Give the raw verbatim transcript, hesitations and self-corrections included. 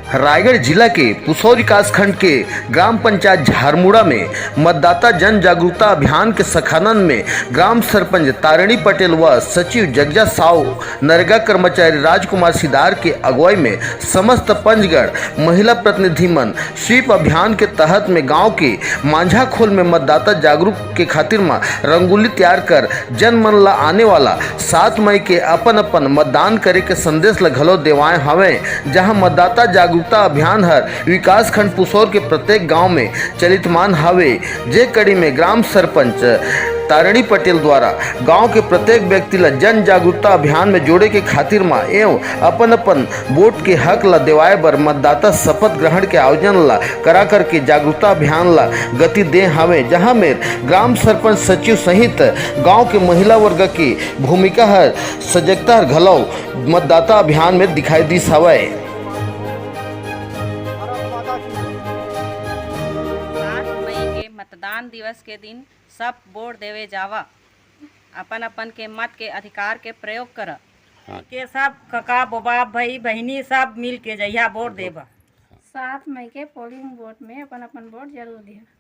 रायगढ़ जिला के पुसौर विकासखंड के ग्राम पंचायत झारमुड़ा में मतदाता जन जागरूकता अभियान के सखानंद में ग्राम सरपंच तारिणी पटेल व सचिव जगजा साव, नरेगा कर्मचारी राजकुमार सिदार के अगुवाई में समस्त पंचगढ़ महिला प्रतिनिधि मन स्वीप अभियान के तहत में गांव के मांझाखोल में मतदाता जागरूक के खातिर म रंगोली तैयार कर जन मन ल आने वाला सात मई के अपन अपन मतदान करे के संदेश ल घलो देवाए हवय, जहां मतदाता जागरूकता अभियान हर विकासखंड पुसौर के प्रत्येक गांव में चलितमान हवे, जे कड़ी में ग्राम सरपंच तारिणी पटेल द्वारा गांव के प्रत्येक व्यक्ति ल जन जागरूकता अभियान में जोड़े के खातिर म एवं अपन अपन वोट के हक ल देवाए बर मतदाता शपथ ग्रहण के आयोजन ल करा करके जागरूकता अभियान ल गति दे हवे, जहां में ग्राम सरपंच, सचिव सहित गांव के महिला वर्ग के भूमिका हर सजगता हर घलव मतदाता अभियान में दिखाई दिस हवय। सात मई के मतदान दिवस के दिन सब वोट देवे जावा, अपन अपन के मत के अधिकार के प्रयोग करा। के सब कका बोबा, भाई बहिनी सब मिल के जइहा वोट देबा। सात मई के पोलिंग बूथ में अपन अपन वोट जरूर दिहा।